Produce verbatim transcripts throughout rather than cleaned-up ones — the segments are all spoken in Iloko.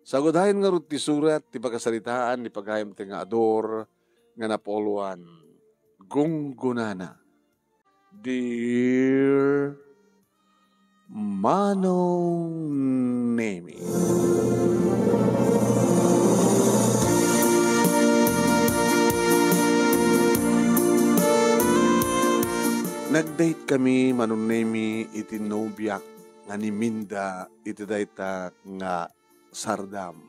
Sagudayen ngarud ti surat ti pakasaritaan ni pagayam ti nga Ador nga napuloan. Gunggonana. Dear Manong Nemi. Nag-date kami, Manong Nemi, iti nobiak nga ni Minda iti dayta nga sardam.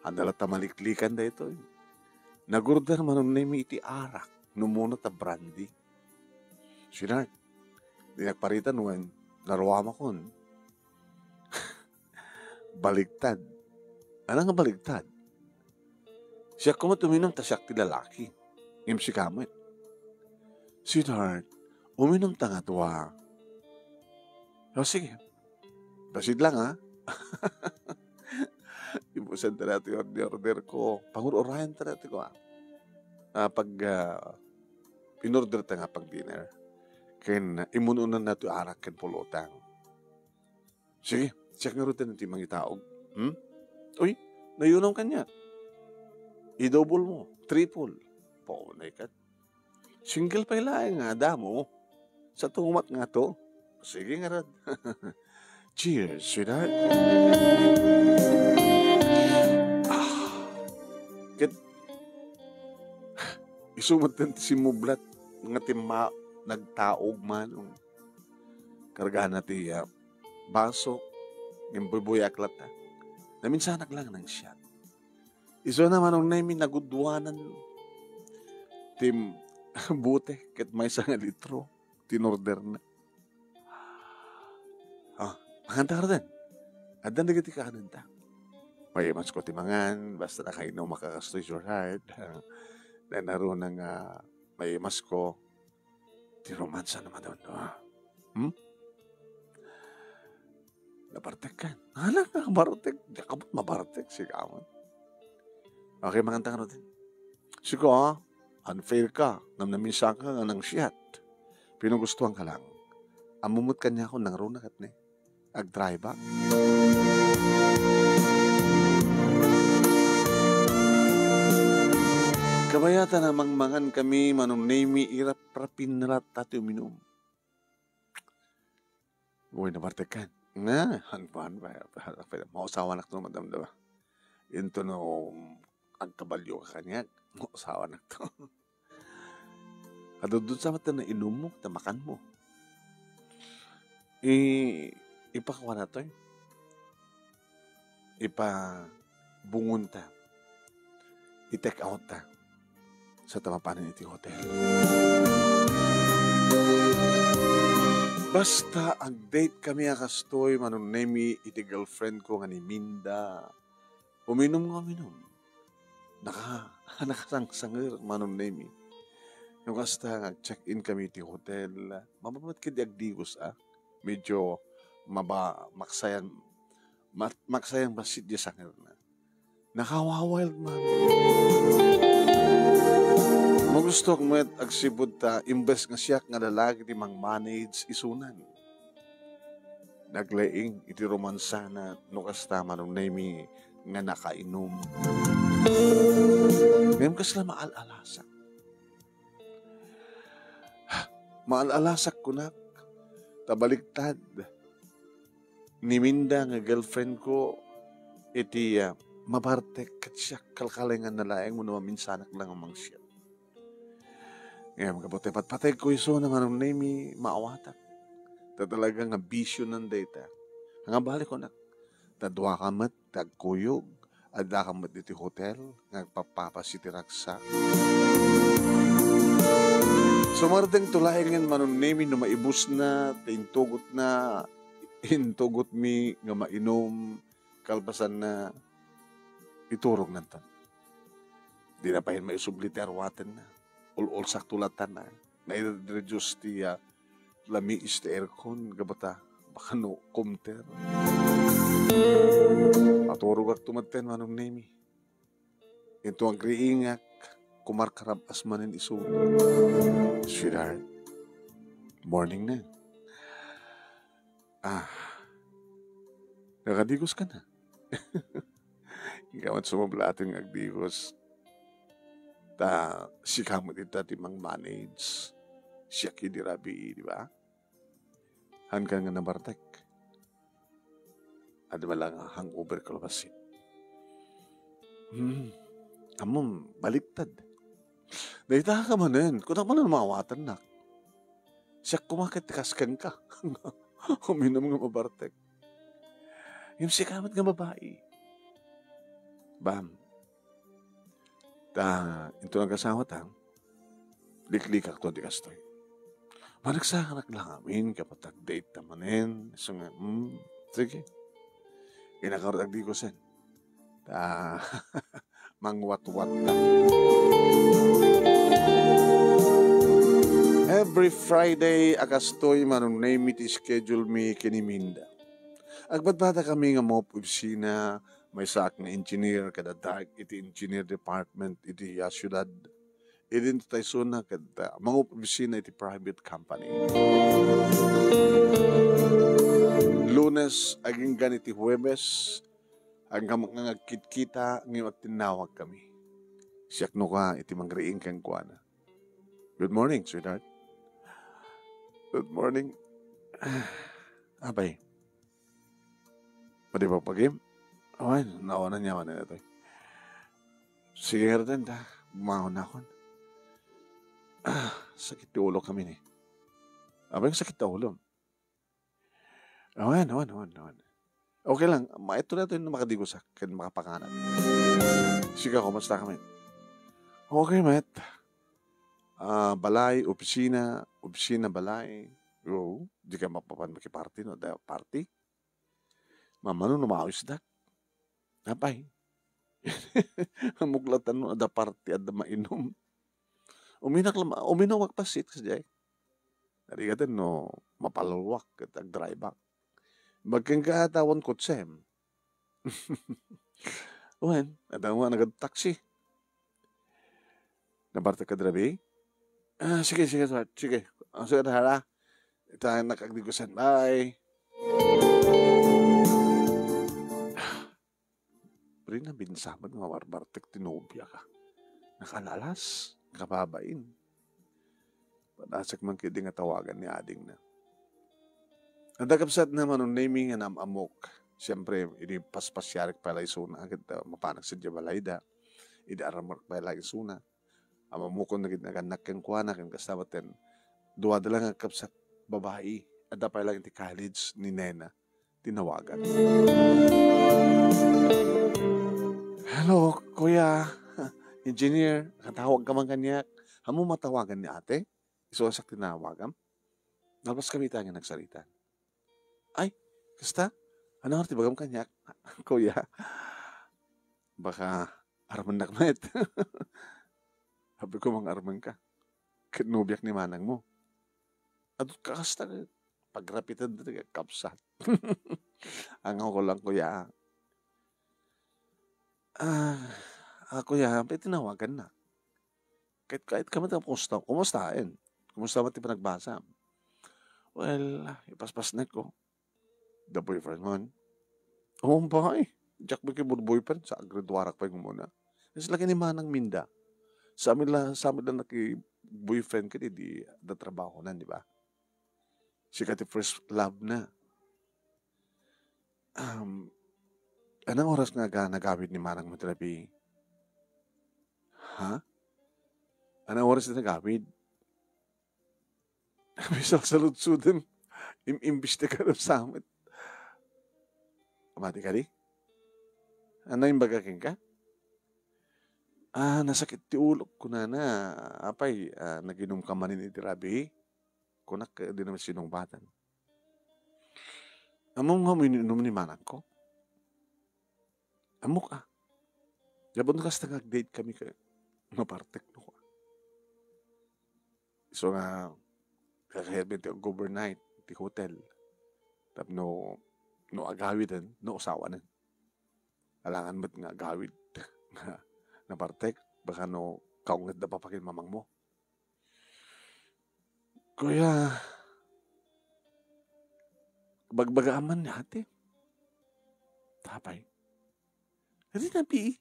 Ania la ta maliklikan daytoy. Nag-order, Manong Nemi, iti arak, no umuna ta brandy. Sweetheart, di nagparitan wen, naruamakon. Baligtad. Ania nga baligtad? Siak koma uminum ta siak ti lalaki. Ngem sika met. Sweetheart, uminum ta nga dua. O, sige. Proceed lang, ha? Ibusan ta daytoy order, order ko. Pangur-urayan ta daytoy ko, ha? Ah, pag, ah, in-order ta nga pag dinner. Ken, ah, imun-unan na ti arak ken pulotang. Sige, siak ngarud ti mangitaog. Hmm? Uy, naunam kaniak. I-double mo, triple. Paunay ka. Single pay laeng nga adda mo. Sa tumat nga to. Sige ngarud. Cheers, sweetheart. Ah. Ket, isu met ti simmublat nga timma-, nagtaog man. Kargana ti, ah, baso, ngem buybuyaak latta. Naminsanak lang nang siat. Isuna, Manong Nemi, nagudduanan ti bote ket maysa nga litro ti in-orderna. Ah, manganta ngaruden. Addan dagiti kaananta. Maimasko ti mangan, basta nakainumak a kastoy, sweetheart. Nanaruna nga maimasko ti romansa na madamdama. Hmm? Nabartek ka. Hala, nabartek. Diak mabartek, sika man. Okay, manganta ngaruden. Sika, ah, unfair ka. Ngem naminsan ka nga nang siat. Pinagustuhan ka lang. Ammom met kaniak, nangruna ket ni. Agdrive-ak. Kabayatan a mangmangan kami, Manong Nemi, iraprapin na latta ti uminum. Uy, nabartek ka. Na, han, han, han, mausawanak to, madam, diba? Into no, agkabalio ka kaniak, mausawanak to. Adudod sa mata na inummo, ta makanmo. I-, ipakuana toy. Ipabungonta. I-take out ta. Sa ta mapanen iti hotel. Basta ag-date kami a kastoy, Manong Nemi, iti girlfriend ko nga ni Minda. Uminum nga uminum. Naka-, nakasangsanger, Manong Nemi. Yung kasta, nag-check-in kami iti hotel. Mababat kadi agdigos, ah. Medyo maba-, maksayan, ma-, maksayan bassit di sangerna. Nakawa-wild man. Magustuak met agsipud ta, imbes nga siak nga lalaki ti mang-manage isunan. Naglaing iti romansana no kasta, Manong Nemi, nga nakainum. Ngem kasla maal-alasak. Maal-alasak kunak, ta baliktad. Ni Minda nga girlfriend ko, iti, ah, mabartek ket siak kalkalenganna laeng wenno maminsanak lang a mangsiat. Ngem gapu ti patpateg ko isuna, Manong Nemi, maawatak. Ta talaga nga bisyonan dayta. Nga balik ko nak, ta dua ka met ti agkuyog, adda ka met iti hotel, nga agpappapas iti ragsak. Sumardeng to laengen, Manong Nemi, no maibusna, ta intugotna, intugotmi nga mainum, kalpasanna, iturognan ton. Dina pay maisubli ti aruatenna. Ul-ulsak to latta na. Nai-reduce ti, ah, lamiis ti aircon, gapu ta, baka no kumter. Maturogak to metten, Manong Nemi. Into agriingak, kumarkarab-as manen isu. Sweetheart, morning na. Ah, nakadigos ka na. Kaya met sumubli atin nga agdigos. Ta sika met ita ti mang-manage. Siak idi rabii, di ba? Haanka nga nabartek. Adu met la nga hangover ka labasin. Hmm. Ammom, baliktad. Dayta ka manen, kunak manen maawatannak. Siak koma ket ti kas kenka. Uminum nga mabartek. Ngem sika met nga babai. Bam. Ta, into nag-asawa ta, liklikak to di kastoy. Managsanak la amin, kapatag date ta manen. So nga, hmm, sige. Kinakarot agdi ko sen. Ta, mangwatwat na. Every Friday, a kastoy, manong name it schedule mi kini Minda. Agbadbada kami nga mop opisina, maysaak nga engineer, kada dark iti engineer department iti, ah, syudad. Idin tayo suna ket, ah, mangup-opisina iti private company. Lunes, aginggan iti Huwebes, agingga nga agkitkita, ngem agtinnawag kami. Siak no ka iti mangriing kenkuana. "Good morning, sweetheart." "Good morning." Apay. Madi pa pagim? Awan, nawanan niya man ito. Sige, nga ta. Bumangon na akon. Ah, sakit ti ulo kami ni. Apay nga sakit ti ulo? Awan, awan, awan, awan. Okay lang. Maito na ito yung makadigosak ken makapanganak. Sika, kumusta kami? Okay, met. Ah, balay, opisina, opisina, balay. Oo, di ka mapapan makiparty, no? Da party. Mamano no mawisdak. Apay. Muklatan no, adda party, adda mainom. Uminak lang, uminom agpassit, kasi jay. Narigaten no, mapalulwak, ket agdrive-ak. Bagken ka atawan kotsem. Wen, adda mo nga nagad-taxi. Nabartek ka drabi? Ah, sige, sige, sir. Sige. Ang sige, hala. Ita, nakagdigusan. Bye. Pre, nabinsaman nga mabarbartek ti nobia ka. Nakalalas, nakababain. Padasek man kidi nga tawagan ni adingna. Adda kabsat na manunay mi nga nam-amok. Siyempre, idi paspasyarik pay la isuna, ket, ah, mapanak sadiay balayda. Idi aramrek pay la isuna. Am-amokon dagiti nagannak kenkuana, ken kasta met ken duada la nga kabsat babai. Adda pay la iti college ni nena. Tinawagan. "Hello, kuya. Engineer, nakatawag ka man kaniak. Ammo matawagan ni ate?" Isu a siak tinawagam. Nalpas kami ita nga nagsarita. "Ay, kasta? Ano nga ti bagam kaniak?" "Kuya, baka armennak met." Sabi ko, "Mang-armen ka? Ket nobiak ni manang mo." Adut ka kasta, pagrapitan dito, kapsat. Ang ako lang, kuya. Ah, ah, kuya, may tinawagan na. Kahit, kahit ka man, kumusta, kumusta, en? Kumusta man ti panagbasa? Well, ah, ipaspas na ko. The boyfriend man. Oh, bay. Jack, may boyfriend. Sa aggraduarak pa yung muna. Kasi lagi ni Manang Minda. Sa amin la, sa amin la naki boyfriend ka, di, di, da trabaho na, di ba? Siya ka ti first love na. Um, anong oras nga ga-, nagawid ni Manang Madrabi? Ha? Anong oras na nagawid? Misal saludsuden. Im-, imbis na ka na samet. Mati ka di? Ano yung baga ka? Ah, nasakit ti ulok ko, nana. Apay, ah, naginom ka manin iti rabi? Kunak, eh, di naman sinungbatan. Ammo nga uminom ni manang ko? Ammok, ah. Jabon kasta nga ag-date kami ka mapartek no ko. So nga, kakayamin ti ag-overnight ti hotel. Tapno, no agawiden, no usawanen. Alangan met nga agawid nga napartek, baka no kaunget da papakin mamang mo. Kuya, bagbaga man ni ate. Tapay. Rinabii.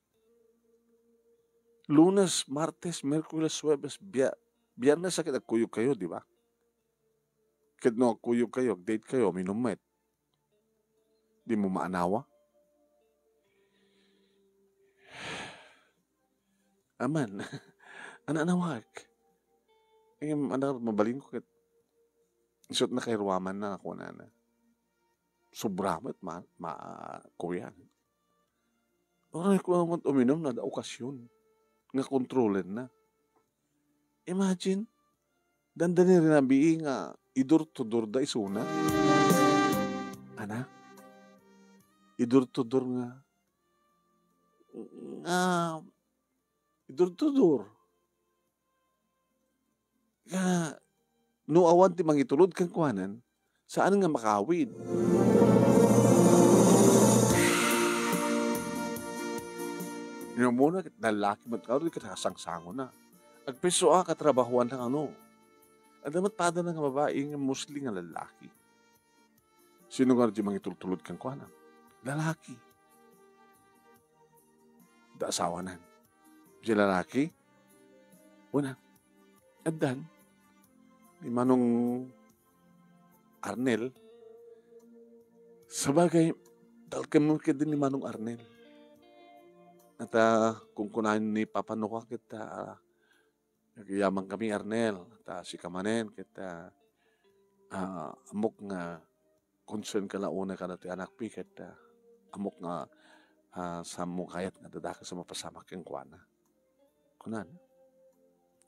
Lunes, Martes, Miyerkules, Huwebes, Bia-, Biyernes, ket agkuyogkayo, di ba? Ket no agkuyogkayo, agdatekayo, uminum met. Dimo maanawa? Aman, anaanawak. Ngem, anak, mabalinko ket, isut' nakairuamanna, kunana. Sobra met, ma-, ma-, kuya. Uray ko met uminum, adda okasyon nga kontrolenna. Imagine, dandani rinabii nga idurtudor da isuna. Ana? Idurtudor nga, nga, idurtudor. Nga, no awan ti mangitulod kenkuanan, saan nga makawid. Inumuna ket lallaki met kano, di ket sangsangona. Agpisuak a trabahoan na kano. Adda met padana nga babai nga mostly nga lallaki. Sino nga di mangitultulod kenkuana? Lalaki. Da asawanan. Di lalaki? Una, addan, ni Manong Arnel, sabagay, talkem mo kadi ni Manong Arnel. Ata, kung kunain ni Papa Noah kita, ah, nagyaman kami, Arnel, ta sika manen, ket, ah, ah, ammok nga concern ka la unay kada ti anakmi, ket, ah, ammok nga, ah, saanmo kayat nga adda dakes a mapasamak kenkuana. Kunan.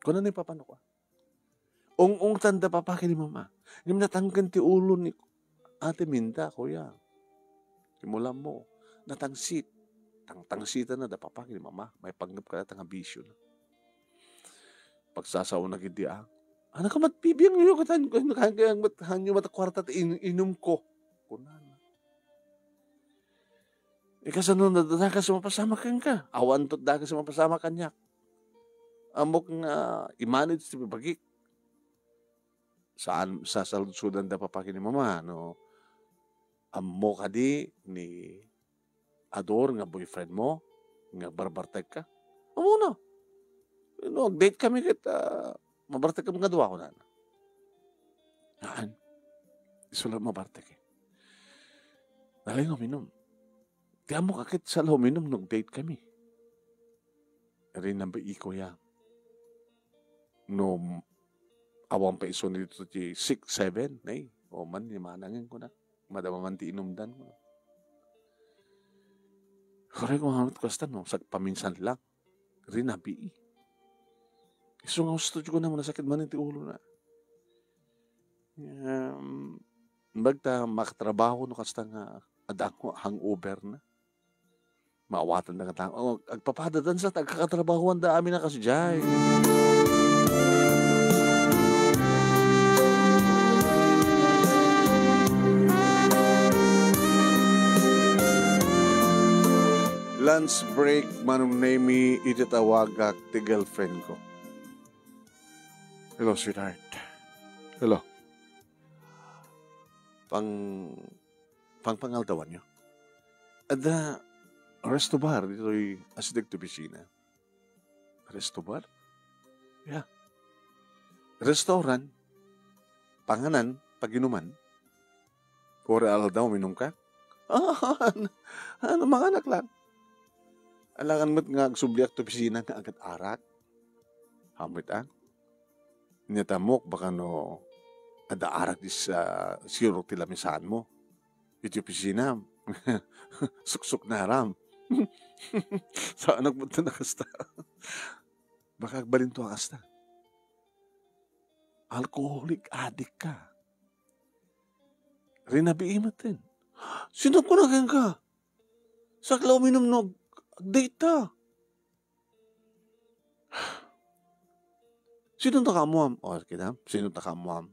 Kunan ni Papa Noah. Ung-ungtan da papa ken ni mama. Ngem natangken ti ulo ni Ate Minda, kuya. Ti mulammo. Natangsit. Tangtangsitanna da papa ken ni mama. Maipanggep kada ta nga bisyo na. Pagsasaona gidi, ah. Ano ka mat, bibiang yo, katan, katan, katan, katan, katan, katan, katan, kwarta ti in-, inumko. Kunana. Ikaw, saan no, da-, da-, dakes a mapasamak kenka? Awan to dakes a mapasamak kaniak. Ammok nga i-manage ti babagik. Saan, sasaludsodan da papa ken ni mama, no? Ammo kadi ni Ador nga boyfriend mo, nga barbartek ka? Ammona. No, ag-date kami ket, ah, mabartek kami nga dua, kunana. Haan. Isu la mabartek, eh. Nalay nga uminum. Ti ammok a ket saan la uminum no ag-date kami. Rin number iko ya. No, awan pa isu dito ti six, seven, nay. O man, ni manangen ko na. Madama man ti inumdan ko. Kuray ko nga kasta, no? Sagpaminsan lang. Rinabii. Isu nga gusto ko na mo nasakit man ti ulo na. Um, bagta makatrabaho no kasta nga adda hangover na. Maawatan da kata. Oh, agpapadadan sa tagkakatrabahoan da amin na kasi jay. Lunch break, Manong Nemi, iti tawagak ti girlfriend ko. Hello, sweetheart. Hello. Pang, pangpangaldawanyo. Adda resto bar ditoy asideg ti opisina. Resto bar? Yeah. Restaurant, panganan, paginuman. Uray aldaw, uminum ka? Ah, ano, ano, manganak lang. Alangan met nga agsubliak ti opisina nga agad-arak. Hamit, ah? Nia tamok, baka no, adda arak di sa sirok ti lamisan mo. Iti opisina, suksok na aram. Saanak mo na kasta. Baka agbalinto a kasta. Alcoholic addict ka. Rinabii met din. Sino ko na ka? Sakla uminum no ag-, ag-date ta. Sino ta kamuam? O, kita, sino ta kamuam?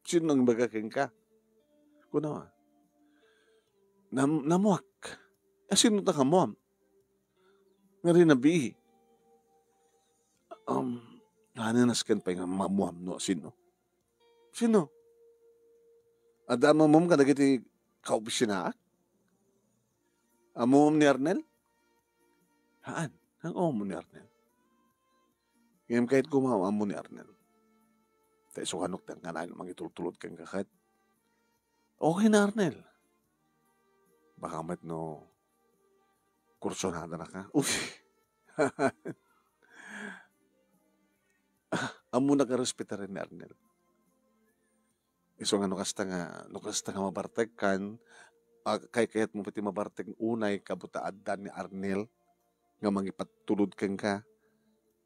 Sino nang baga kenka? Kuna, nam-, namuak. Eh, sino ta kamuam? Nga rin nabii. Um, ano nasken pa nga mamuam no sino? Sino? Adda mamum kadagiti kaopisinaak? Ammom ni Arnel? Haan, ang ammo ni Arnel. Ngem kayatko nga ammo ni Arnel. Ta isu kano ti kanayon mangitultulod kenka ket. Okay na, Arnel. Baka met no kursunada na ka. Uy. Ammona nga respetaren ni Arnel. Isu nga no kasta nga, no kasta nga mabartekkan, ah, kay kayatmo pati mabartek unay kabuta adda ni Arnel nga mangipattulod kenka,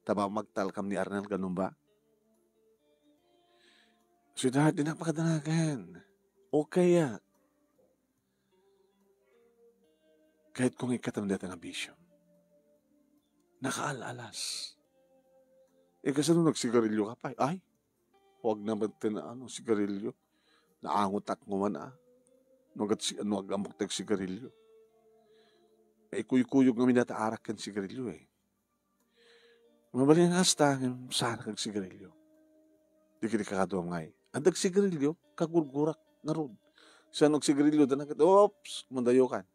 ta mamagtalkam ni Arnel, ganun ba? Sweetheart, dinak pakadanagan. Okay, ah. Kayatko nga ikkatam dayta nga bisyo. Nakaal-alas. Eh, kasano nagsigarilyo ka pay? Ay, huwag naman ti na, ano, sigarilyo. Naangotak mo man, ah. No, gat si, no, agammok ti agsigarilyo. Eh, kuykuyog ngamin dayta arak ken sigarilyo, eh. Mabalin nga kasta, ngem saan ka agsigarilyo? Di kadi kakaduam ngay. Adda agsigarilyo, kagurgurak ngarud. Saan agsigarilyo, dana ket, oops, mandayokan.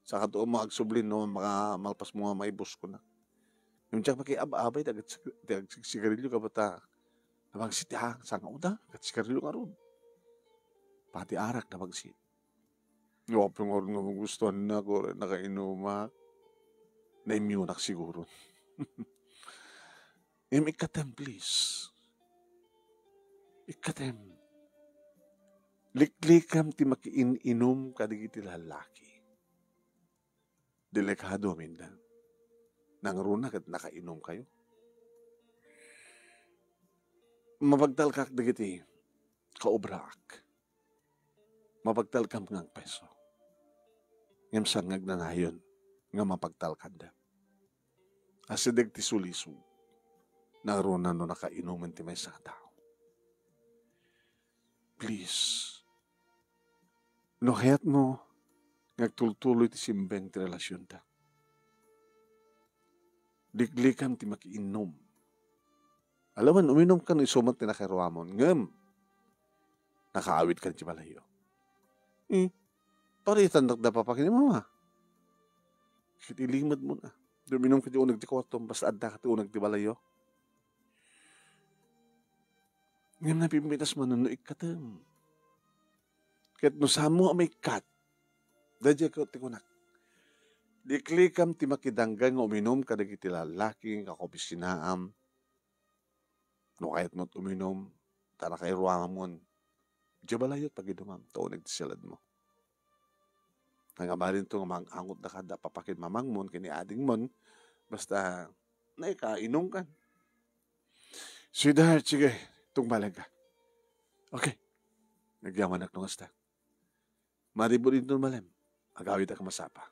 Saka to mo agsubli no, maka-, malpas mo nga maibus ko na. Ngem diak makiab-abay, ti ag-, ti agsigarilyo, kabata, nabagsit, ha, saan nga uda, agsigarilyo ngarud. Pati arak, nabagsit. Apay ngarud nga magustuhan na, ko, nakainumak. Naimyunak siguro. Em, ikkatem, please. Ikkatem. Liklikam ti makiin-inum kadagiti lallaki. Delikado aminda. Nangruna ket nakainum kayo. Mapagtalkak dagiti kaobraak. Mapagtalkam nga peso. Ngem saan nga agnanayon nga mapagtalkanda. Asideg ti sulisog. Nangruna no nakainumen ti maysa nga tao. Please, no kayatmo nga agtultuloy ti simbeng ti relasionta, liklikam ti makiinum. Alawen, uminumkan isu met ti nakairuamon, ngem nakaawidkan ti balayyo. Eh, paritan da papakinimam, ah. Ket ilimedmon, ah. Di uminum ka ti uneg ti kuartom, basta adda ka ti uneg ti balayyo. Ngem napimpitas manen no ikkatem. Ket no saanmo a maikkat, daydiay ket ti kunak, liklikam ti makidanggan nga uminum kadagiti lallaki nga kaopisinaam. No kayatmo uminum, ta nakairuamon, diay balayyo ti pagidumam, ta uneg ti siladmo. Nangabalinto nga mang-angot da kada papakinmamangmon ken ni adingmon, basta naikainumkan. Sweetheart, sige, tungbalenka. Okay. Nagyamanak no kasta. Maribod inton malem. Agawidak masapa.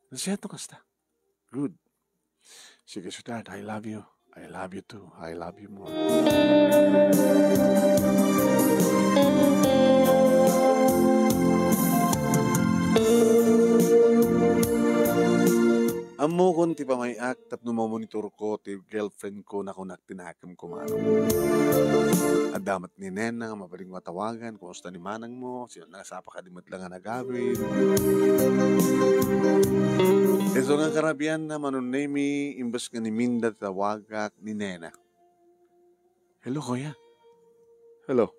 Nasihat no kasta. Good. Sige, sweetheart, I love you. I love you too. I love you more. Ammokon ti pamay-ak tapno mamonitor ko ti girlfriend ko, nakunak ti nakemko manen. Adda met ni Nena nga mabalin nga tawagan, kumusta ni manangmo? Sino, nasapa kadi met lang nga nagawid? Isu nga karabian na manunemi, imbes nga ni Minda tawagak ni Nena. Hello, kuya. Hello.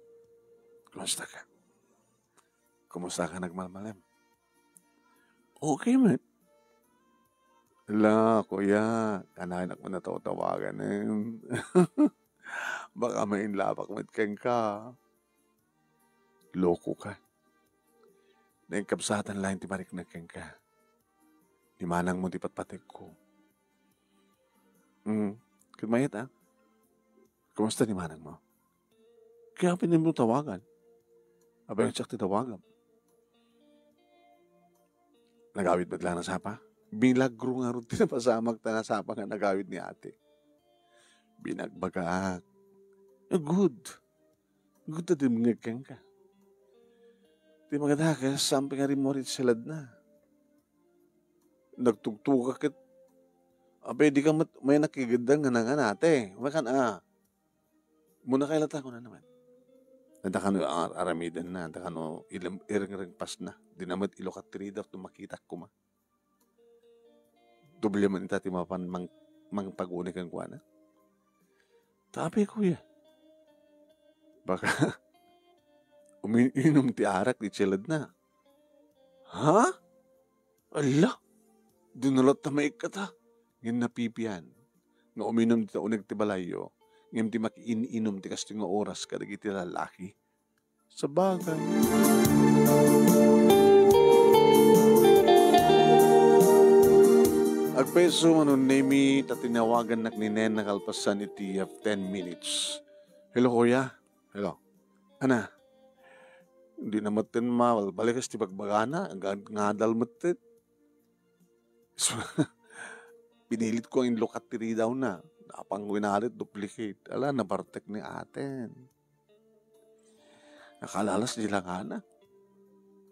Kumusta ka? Kumusta ka nagmalmalem? Okay met. Ala, kuya, kanayon ak man a tawtawagan, em. Baka mainlove ak met kenka. Loko ka. Naikabsatan laeng ti marikna kenka. Ni manangmo ti patpategko. Mm. Ket mayat, ah. Kumusta ni manangmo? Kayatmo tawagan. Apay, siak ti tawagam. Nagawid met lang nasapa? Milagro ngarud ti napasamak ta nasapa nga nagawid ni ate. Binagbagaak. Eh, good. Good ta dimngeg kenka. Ti makadakes, saanpay nga rimmuar iti siladna. Nagtugtugak ket, apay, dika met, may nakigeddeng nga nangan, ate. Makan, ah. Muna kay lata, kunana met. Adda kano ar-, aramidenna, adda kano ilem-, irengrengpasna. Dina met ilukat ti radar no makitak koma. Doble man ita ti mapan mang-, mangpag-uni kenkuana. Tapi, kuya, baka umin-inom ti arak ti siledna. Ha? Ala, di na latta maikkata. Ngem napipian nga uminum dita uneg ti balayyo, ngem di makiin-inum ti kastoy nga oras kadagiti lalaki. Sabagay. Agpayso, Manong Nemi, ta tinawagannak ni Nena kalpasan iti, uh, ten minutes. Hello, kuya. Hello. Ana, di na metten mabalbalikas ti bagbagana, agad ngadal metten. So, pinilit ko nga inlukat ti ridawna. Napang ko inalit, duplicate. Ala, nabartek ni aten. Nakalalas di langana.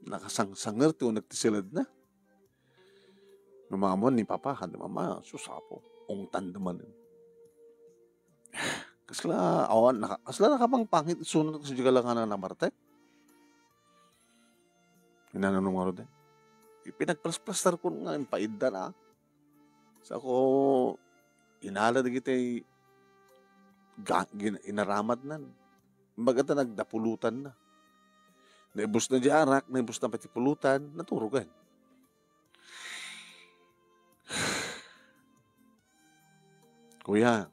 Nakasangsanger ti uneg ti siledna. Numamuan ni Papa, ken ni Mama, sus, Apo, ungtan da manen. Kasla, awan, naka-, kasla nakapangpangit isuna ti langana nabartek. Inanano ngaruden? Ipinagplasplastar ko nga impaiddan, a. Sa ko, inala dagiti ga-, gin-, inaramatnan. Kumbaga ta nagdapulutan na. Naibus na di arak, naibus na pati pulutan, naturogan. Kuya,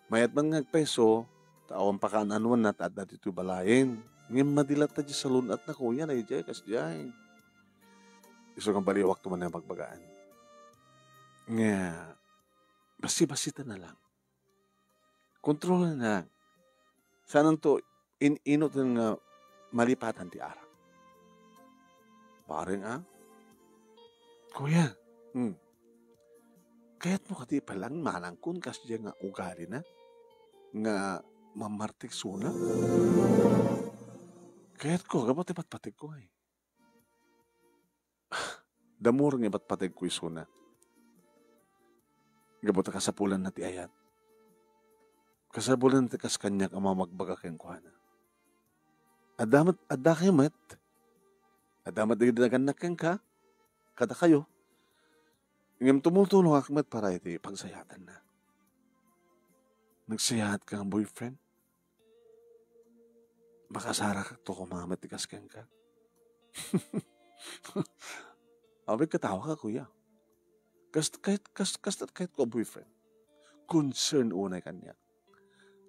mayat man nga agpayso, ta awan pakaan-anoanna ta adda ditoy balayen. Ngem madi latta di salun-atna, kuya, daydiay, kasdiay. Isu nga baliwakto man nga bagbagaan. Nga, basi-basita na lang. Kontrolna na. Saananto in-inutan nga malipatan ti arak. Bareng, a? Kuya, hmm. Kayatmo kadi palang manangkon kasdiay nga ugalina? Nga mamartik isuna? Kayatko, gapu ti patpategko, ay. Damor nga ipatpategko isuna. Gapu ta kasapulanna ti ayat. Kasapulanna ti kas kaniak a mamagbaga kenkuana. Adda met, adda kayo met. Adda met dagiti nagannak kenka, kadakayo. Ngem tumultulongak met para iti pagsayatanna. Nagsayaat ka nga boyfriend? Makasarakto koma met ti kas kenka. Awan katawa ka, kuya. Kas-, kayat-, kas-, kasta kayatko a boyfriend. Concern unay kaniak.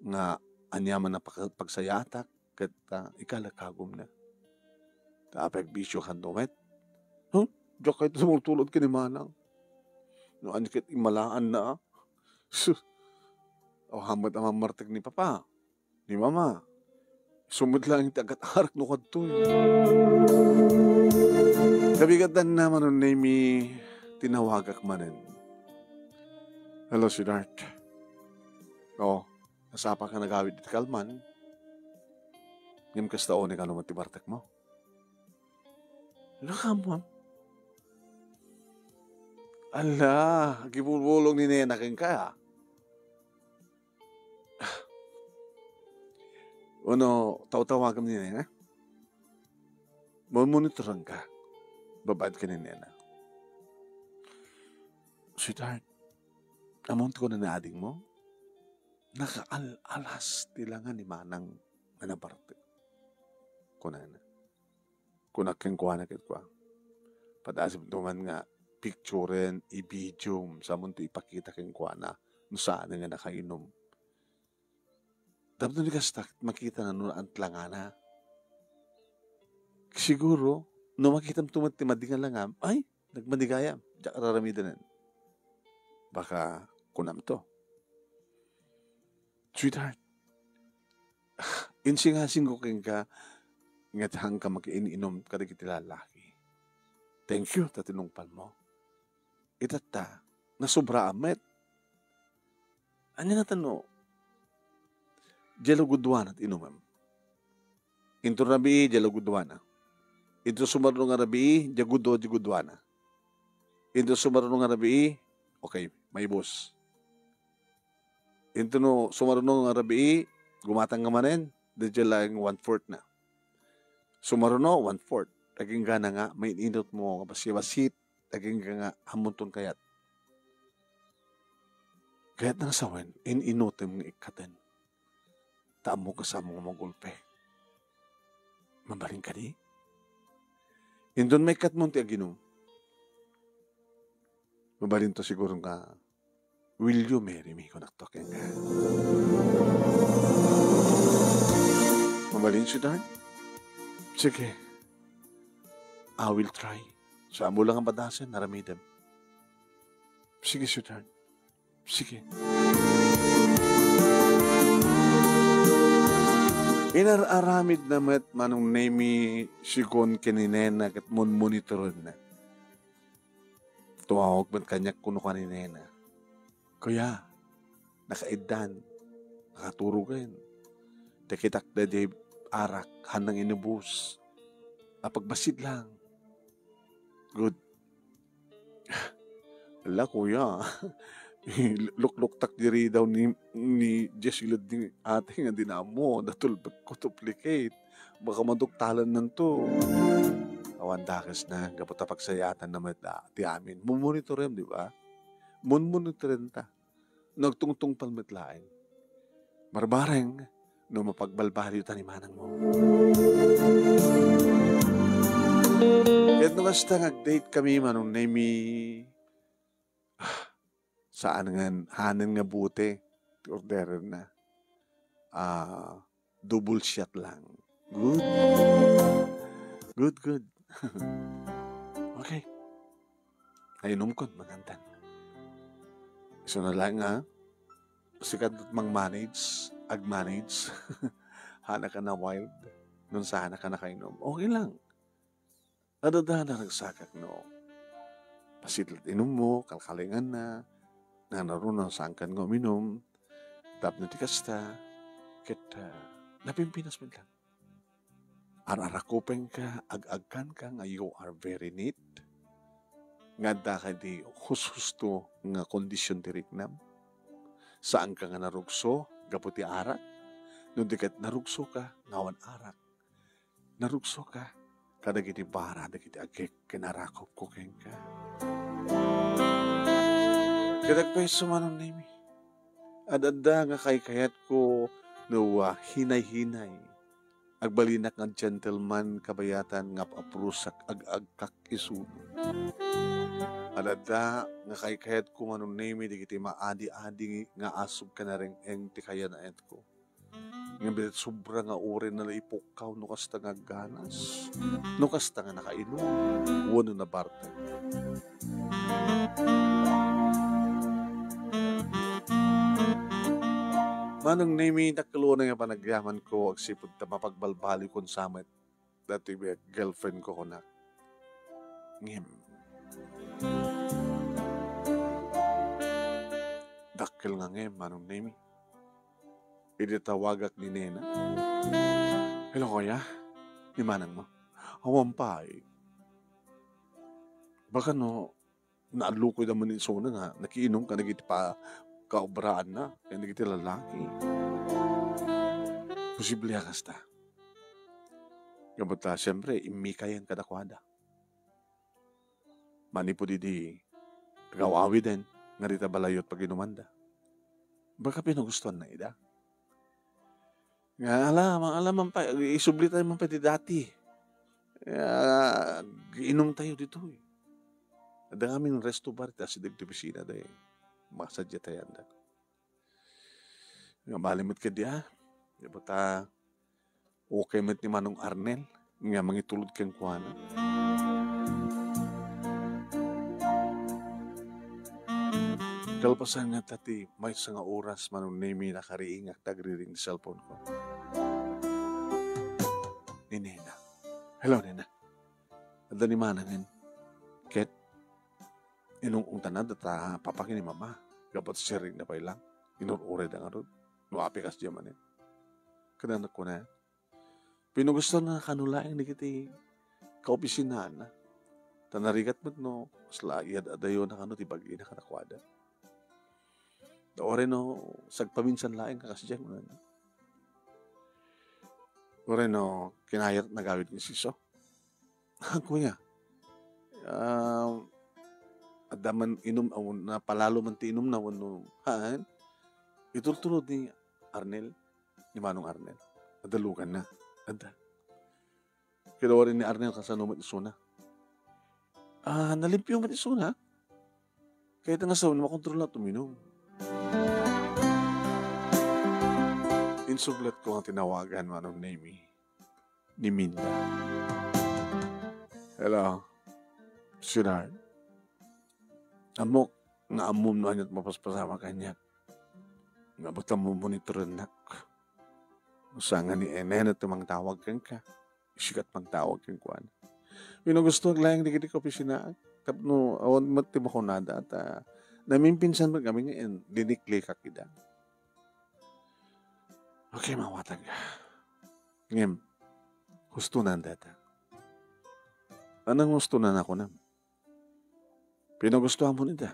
Nga aniaman a pag-, pagsayaatak, ket, ah, ikalakagumna. Ta apay agbisio kanto met? Huh? Diak kayat tumultulod ken ni Manang. No, ania ket immalaanna, a? Sus. Awan met a mammartek ni Papa, ni Mama. Isu met laeng ti agat-arak no kadtoy. Kabigatanna, Manong Nemi, tinawagak manen. Hello, sweetheart. Oo, nasapa ka nagawid iti kalman. Ngem kasta unay kano met ti bartekmo. Nakaammoam? Ala, agibulbulong ni Nena kenka, a. Wenno, tawtawagam ni Nena? Mumonitoranka. Babaen ka ni Nena. Sweetheart, ammom ti kuna ni adingmo? Nakaal-alas ti langa ni Manang nga nabartek, kunana. Kunak kenkuana ket kua, padasem to man nga picturen, i-videom, sa ammon ti ipakita kenkuana no saan nga nakainom. Tapno di kasta, makitana no ant langana. Siguro, no makitam to met ti madi nga langam, ay, nagmadi gayam, diak raramidenen. Baka kunam to, "Sweetheart, insingasingko kenka nga ti haanka makiin-inum kadagiti lalaki. Thank you ta tinungpalmo." Itatta, nasobraam met. Ania ngata no, diay lugudwana ti inumem? Inton rabii, diay lugudwana. Inton sumaruno nga rabii, diay gudo, diay gudwana. Inton sumaruno nga rabii, okay, maibus. Inton no sumaruno nga rabii, gumatang nga manen, diay laeng one-fourth na. Sumaruno, one-fourth. Agingga na nga, main-inutmo nga basi-basit, agingga nga, ammonton kayat. Kayatna nga sawen, in-inutem nga ikkaten. Ta ammok nga saanmo nga magulpe. Mabalin kadi? Inton maikkatmon ti aginum, mabalinto siguro nga, "Will you marry me?" kunakto kenka. Mabalin, sweetheart? Sige. I will try. Saanmo lang a padasen, aramidem. Sige, sweetheart. Sige. Inar-aramidna met Manong Nemy, sigun ken ni Nena, ket munmonitorenna. Tumawag met kaniak, kuno kua ni Nena, "Kuya, nakaiddan, nakaturogen. Ti kitak daydiay arak, haanna nga inubos. Apagbassit lang." Good. Ala, kuya. Lukluktak diri daw ni, ni Jess iled ni ate nga dinammo. Datulbek ko duplicate. Baka maduktalannanto. Awan dakesna, gapu ta pagsayaatan na met, ah, ti amin. Mumonitorem, di ba? Munmonitorenta. Nagtungtungpal met laeng. Barbareng no mapagbalbaliyuta ni manangmo. Ket no kasta nga ag-date kami, Manong Nemy, ah, saan ngan, hanen nga bote ti orderenna. Ah, double shot lang. Good. Good, good. Okay. Ay, inumkon, magantan. Isu na lang, ha? Sika met mang-manage, ag-manage. Haanka na wild. Nung saan ka nakainum, okay lang. Adda nga nagsagak no. Pasit-, inummo, kalkalinganna, nangngarud no saankan nga uminum, tapno ti kasta, ket, ah, napimpinas met lang. Ar-arakupenka, ag-agkanka nga you are very neat, nga addaka iti hushusto nga kondisyon ti riknam. Saanka nga narugso gapu ti arak, no di ket narugsoka nga awan arak. Narugsoka kadagiti bara dagiti agek ken arakupko kenka. Ket agpayso, Manong Nemy, ad-adda nga kaykayatko no, ah, hinay-hinay. Agbalinak nga gentleman kabayatan nga ap-aprusak ag-agkak isuno. Ad-adda nga kaykayatko, Manong Nemy, dagiti maadi-adi nga asug ken nareng-eng ti kayanaetko. Ngem iti sobra nga uray na la ipukkaw no kasta nga agganas, no kasta nga nakainum, wenno nabartek. Manong Nemy, dakkel unay nga panagyamanko agsipud ta mapagbalbaliwkon sa met dati girlfriend ko kunak. Ngem, dakkel nga ngem, Manong Nemy. Idi tawagak ni Nena. "Hello, kuya. Ni manang mo?" "Awan pay. Baka no, naallukoy da man isuna nga nakiinum kadagiti pa-, kaobraanna ken dagiti lalaki." Posible a kasta. Gapu ta, siyempre, immikayen kadakuada. Manipud idi agaw-awiden nga dita balayyo ti paginumanda. Baka pinagustuanna ida. Nga ala, ma-, ala man pay, isubli tayo man pay ti dati. Nga, inum tayo ditoy. Adda ngamin resto bar iti asideg ti opisina, day. Masadya tayo anda. Nga bali met kadi, ah. Di ba ta, okay met ni Manong Arnel nga mangitulod kenkuana. Kalpasan nga ta ti maysa nga oras, Manong Nemy, nakariingak ta agriring ti cellphone ko. Ni Nena. "Hello, Nena. Adda ni manangen." Ket, inung-ungtana data papa ken ni mama. Gapu ta siring na pay lang. Inur-uray da ngarud. No, api kasdiay manen. Kananak ko na. Pinagusto na kano laeng dagiti kaopisinana. Ta narigat met no, kasla iyad-adayo na kano ti bagina kadakuada. Ta uray no, sagpaminsan laeng ka kasdiay, kunana. Uray no, kinayat nagawid ni siso. Kuya, ah, Adda man inum-, aw, napalalo man ti inumna wenno, haan? Itultulod ni Arnel, ni Manong Arnel. Adda luganna. Adda. Kinawarin ni Arnel kasano met isuna. Ah, nalimpio met isuna. Kayat nga sawen, makontrol na tuminum. Insublet ko nga tinawagan, Manong Nemi, ni Minda. Hello, sweetheart. Ammok nga ammom no aniat mapaspasama kaniak. Nga basta mo monitorennak. Usa nga ni Enena ti mangtawag kenka. Isikat mangtawag kenkuana. Pinagusto ak laeng dagiti kaopisinaak. Tapno awan met ti makunada ta namimpinsan met kami nga in-, diniklikak ida. Okay, mawatag. Ngem, husto na data. Anong husto na nakunam? Pinagustuhan mo nita.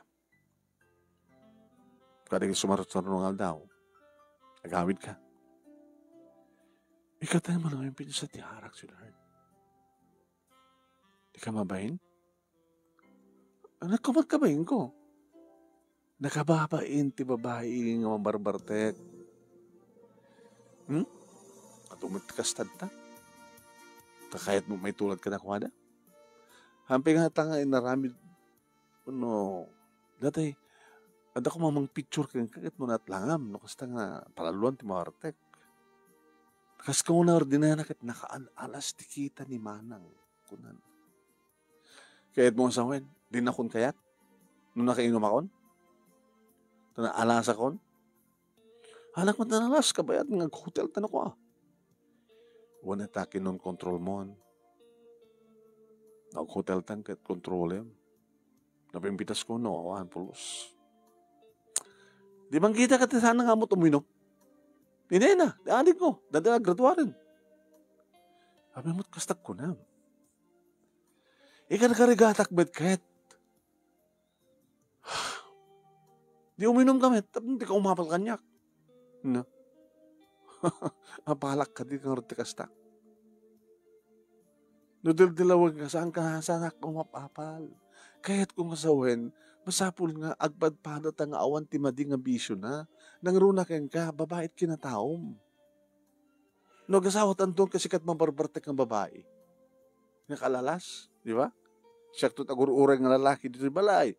Kadagiti sumarutsaro nga aldaw, agawid ka. Ikatay mo naman pinsa ti arak, sweetheart. Di ka mabain? Anak ko, magkabain ko. Nakababain ti babai nga mabarbartek. Hmm? Ato met ti kastadta. Ta kayat mo maitulad kadakuada? Hampay nga ta nga inaramid no, dati, adda ko mamang picture kenka ket no natlangam, no kasta nga palaluan ti mawartek. Kas ko nga naordinana ket nakaal-alas ti kita ni Manang, kunan. Kayat mo nga sawen, di nakon kayat? No nakainom akon? Ta naalasakon? Anak met nalalas, kabayat nga aghotel tan ako, ah. Wen ita kinonkontrol mon. Aghotel tan ket kontrolem. Napimpitas ko, no, awan pulos. Di man kita ket sana nga amot uminom. Inena, di adik ko, dada graduaren. Abi mo't kastak kunam. Ikarkarigatak met ket. Di uminom ka met, tapno di ka umapal kaniak. No? Apalak ka di ka ngarud ti kasta. No dildilawag ka, saan ka, saan ka umapapal? Kayat ko nga sawen, masapul nga agpadpada ta nga awan ti madi nga bisyo na. Nangruna kenka, babae ti kinataom. No agasawa tanto, kasikat mabarbartek nga babae. Nga kalalas, di ba? Siak to agur-uray nga lalaki ditoy balay.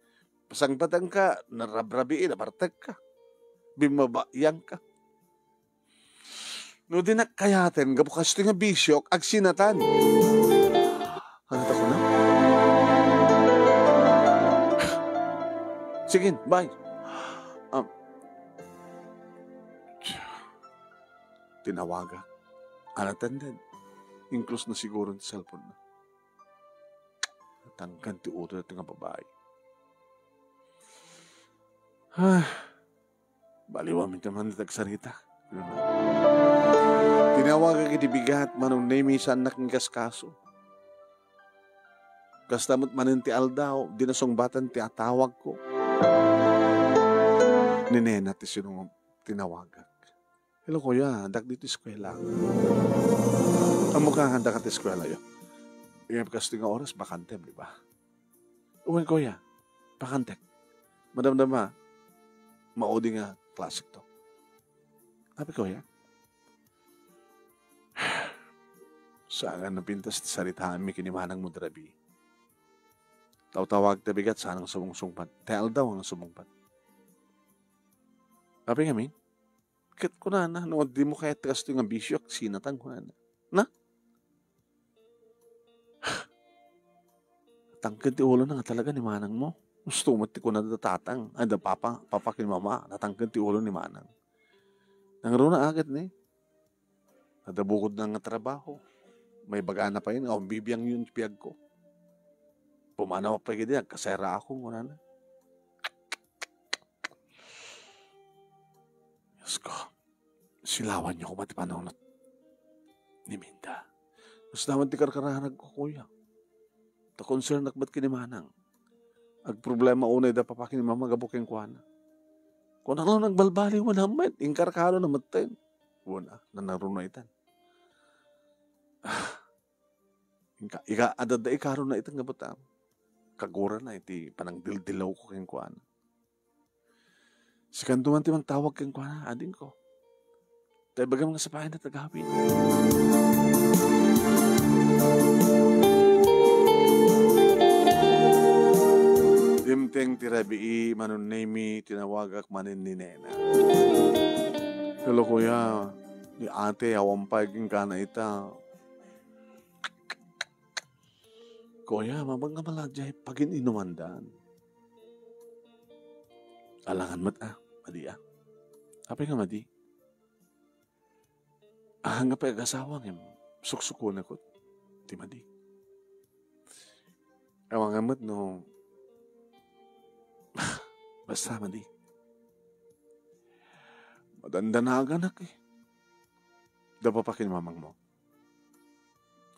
Pasangbatanka, narabrabii, nabartekka. Bimmabayanka. No di nakkayaten, gapu kastoy nga bisyok, agsinatan. Ano ta kuna? Sige, bye. Um, Tinawagak. Unattended. Inklos na siguro ti cellphone na. Natangken ti ulo daytoy nga babai. Ah, baliwan mi ti man ti agsarita. Tinawagak iti bigat, Manong Nemi, saannak nga ikaskaso. Kasta met manen ti aldaw, di nasungbatan ti atawagko. Ni Nena ti sinungog, tinawagak. Hello, kuya, addak ditoy eskuela. Ammok nga adda ka ti eskuelayo. Ngem kastoy nga oras, bakantem, di ba? Wen, kuya, bakantek. Madamdama, maudi nga klasek to. Abi, kuya? Saan nga napintas ti saritaanmi ken ni manangmo dirabi? Tawtawag ta bigat, saan nga sumungsungbat. Ti aldaw nga sumungbat. Abi ngamin? Ket kunana, no, dimo kayat ti kastoy nga bisyo, agsinatan, kunana. Na? Natangken ti ulona nga talaga ni manangmo. Gusto met ti kuna da tatang, ay, da papa, papa ken mama, natangken ti ulo ni manang. Nangruna aget ni. Adda bukodna nga trabaho. Maibagana pay nga, "Awan bibiangyo ti biagko." Pumanaw pay idi, agkasera ako, kunana. Diyos ko, silawanyo koma ti panunot ni Minda. Kasla met ti karkararag ko, kuya. Ta concern ak met ken ni manang. Agproblema unay da papa ken ni mama gapu kenkuana. Kunak lang nagbalbaliw nga met, inkarkaro na metten. Wen a, nanaruna itan. Ah, inka, ika, adda ikaruna itan nga butam. Tagurana iti panangdildilawko kenkuana. Sikanto man ti mangtawag kenkuana, adingko. Ta ibagam nga sapayan a tagawid. Dimteng ti rabii, Manong Nemy, tinawagak manen ni Nena. Hello, kuya. Ni ate, awan pay kenkuana ita. Kuya, mabang nga maladiay pagin-inumandan. Alangan met a, madi a. Apay nga madi? Ah, nga pay agasawa ngem suksukonak ti madi. Awan nga met no, basta madi. Madandanaganak eh. Dapa pa ken mamangmo.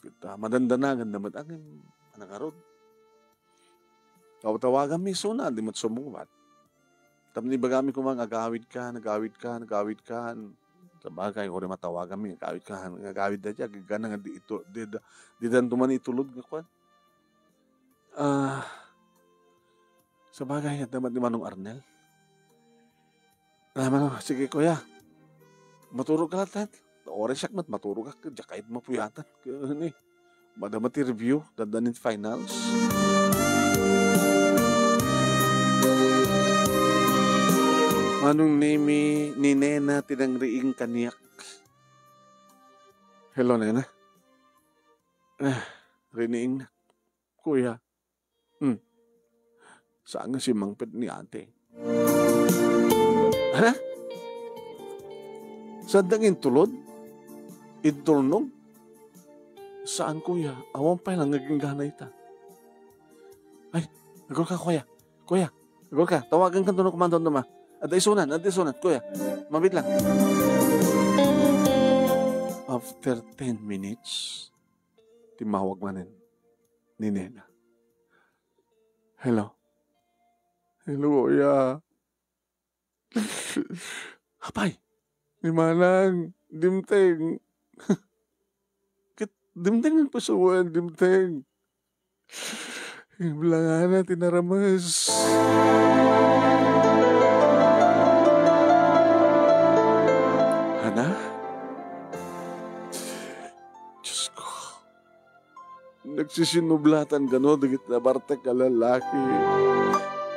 Ket, ah, madandanaganda met ngem, ania ngarud? Taw-, tawaganmi isuna, di met sumungbat. Tapno ibagami koma nga agawidkan, agawidkan, agawidkan. Sabagay, uray matawaganmi, agawidkan, agawid da diay, agigana nga di ito, di da, di danto man itulod nga kuan. Ah, sabagay, adda met ni Manong Arnel. Ah, Manong, sige, kuya. Maturog ka latta. Uray siak met, maturogak, diak kayat mapuyatan. Kaya, ni, madama ti review, dandanin finals. Manong Nemy, ni Nena, ti nangriing kaniak. Hello, Nena. Ah, riniing na. Kuya. Hmm. Saan nga simmangpet ni ate? Ha? Saan dang intulod? Intulnog? Saan, kuya? Awan pay lang nga agingga ita. Ay, agurka, kuya. Kuya, agurka. Tawagankan no kumanto, ma. Adda isunan, adda isunan, kuya. Mabiit lang. After ten minutes, timmawag manen ni Nena. Hello? Hello, kuya. Apay? Ni Manang, dimteng. Ket dimteng nga pasuan, dimteng. Iblangana ti narames. Hana? Diyos ko. Nagsisinublatan kano dagiti nabartek a lalaki.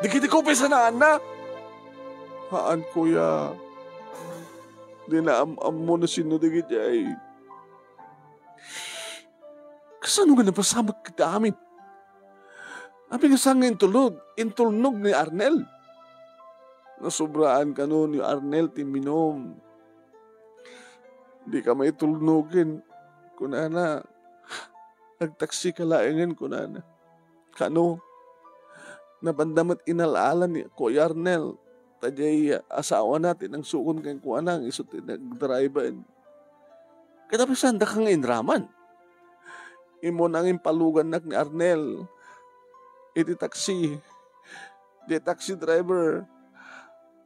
Dagiti kupis a naanna? Haan, kuya. Di naam-ammo no sino dagiti ay. Kasano nga napasamak iti amin? Apay nga saan nga intulod, intulnog ni Arnel? Nasobraan kano ni Arnel ti minum. Dika maitulnogen, kunana. Agtaksika laengen, kunana. Kano, napanda met inal-ala ni Kuya Arnel, ta diay asawana ti nangsukon kenkuana nga isu ti nagdriven. Ket apay saandaka nga inraman? Immuna nga impalugannak ni Arnel iti taksi. Diay taxi driver,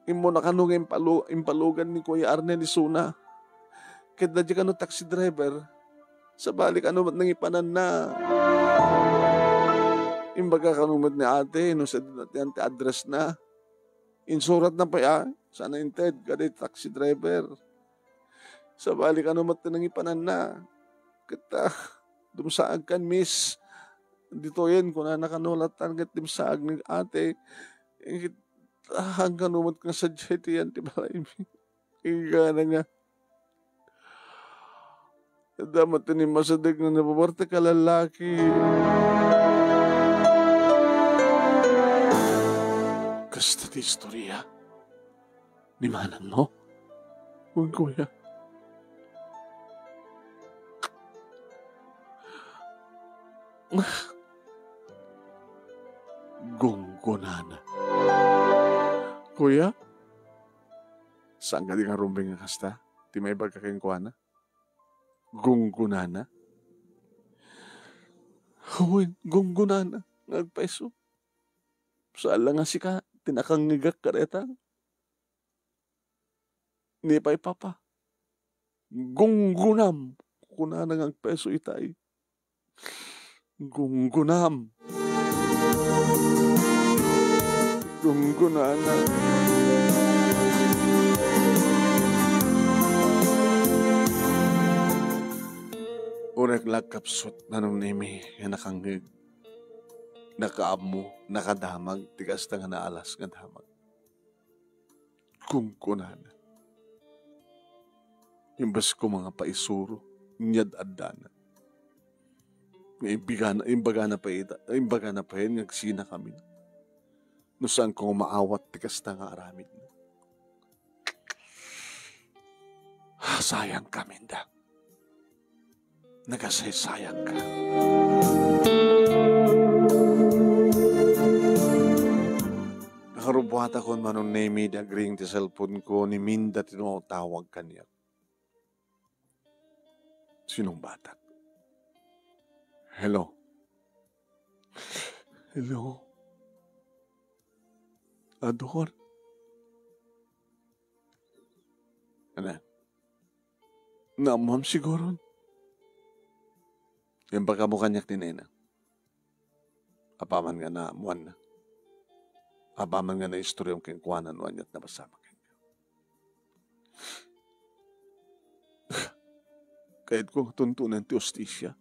immuna kano nga impalu-, impalugan ni Kuya Arnel isuna. Ket daydiay kano taxi driver, sabali kano met nangipananna. Imbaga kano met ni ate no sadino ti addressna. Insuratna pay a, saan a inted kadaydiay taxi driver. Sabali kano met ti nangipananna. Ket, ah, dumsaagkan, miss. Ditoyen, kunana kano latta ket dimsaag ni ate. Ket, ah, haan kano met nga sadiay ti yan ti balaymi. Inggana nga. Adda met ti immasideg nga nababartek a lalaki. Kasta ti istoria ni manangmo? Wen, kuya. Gunggonana. Kuya? Saan kadi nga rumbeng nga kasta? Ti maibaga kenkuana? Gunggonana? Wen, gunggonana nga agpayso. Saan la nga sika ti nakangngegak kadayta? Ni pay, Papa, gunggonam, kunana nga agpayso itay. Gunggonam. Gunggunana. Uray la kapsut, Manong Nemi, nga nakangngeg, nakaammo, nakadamag ti kasta nga naalas nga damag. Kunkunana. Imbes koma nga paisuro, inyad-addana. Nga imbigana, imbagana pay ita, imbagana pay nga agsinakamin. No saanko nga maawat ti kasta nga aramidna. Sayangka, Minda. Nagasaysayanka. Nakarubbuatakon, Manong Nemi, di agring ti cellphone ko, ni Minda ti tumawag kaniak. Sinungbatak. Hello. Hello. Ador. Ano? Naammoam siguron? Imbagam kaniak ni Nena. Apaman nga naammoanna. Apaman nga naistoryam kenkuana no aniat napasamak kenka. Kayatko nga tuntunan ti hustisia.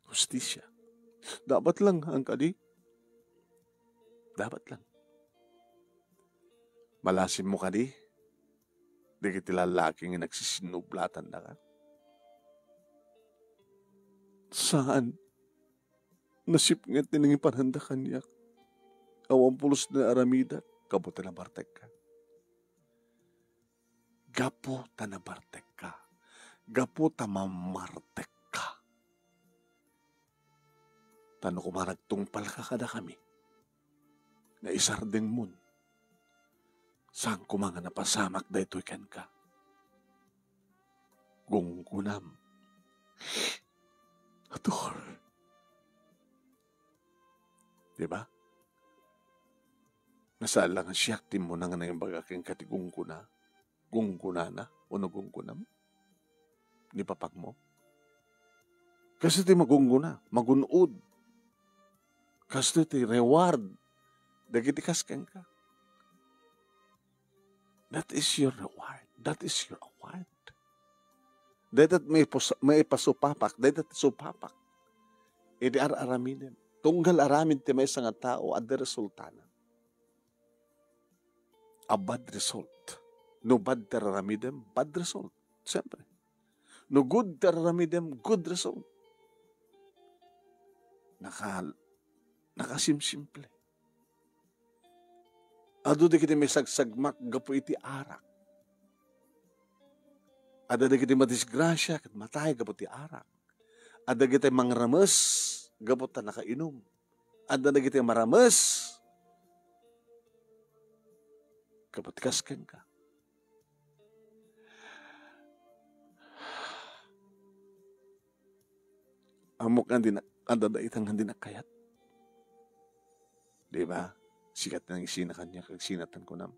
Hustisia. Dapat lang, ang kadi. Dapat lang. Malasimmo kadi dagiti lallaki nga nagsisinnublatandaka? Saan. Nasipnget ti nangipananda kaniak. Awan pulos ti naaramidak, gapu ta nabartekka. Gapu ta nabartekka. Gapu ta mamartekka. Ta no koma nagtungpalka kadakami, nga isardengmon, saan koma nga napasamak daytoy kenka. Gunggunam. Ator. Di ba? Nga saan la nga siak ti immuna nga nangimbaga kenka ti gungguna, gunggunana, wenno gunggunam ni papakmo? Kastoy ti magungguna, magun-od. Kastoy ti reward dagiti kas kenka. That is your reward. That is your award. Dayta ti maipus-, maipasupapak, dayta ti supapak iti ar-aramidem. Tunggal aramid ti maysa nga tao, adda resultana. A bad result. No bad ti ar-aramidem, bad result. Siyempre. No good ti ar-aramidem, good result. Naka-, nakasimsimple. Adu dagiti maisagsagmak gapu iti arak. Adda dagiti madisgrasia ket matay gapu ti arak. Adda dagiti mangrames gapu ta nakainum. Adda dagiti marames gapu ti kas kenka. Ammok nga di na-, adda dayta nga di nakayat. Di ba? Sika ti nangisina kaniak, agsinatan kunam.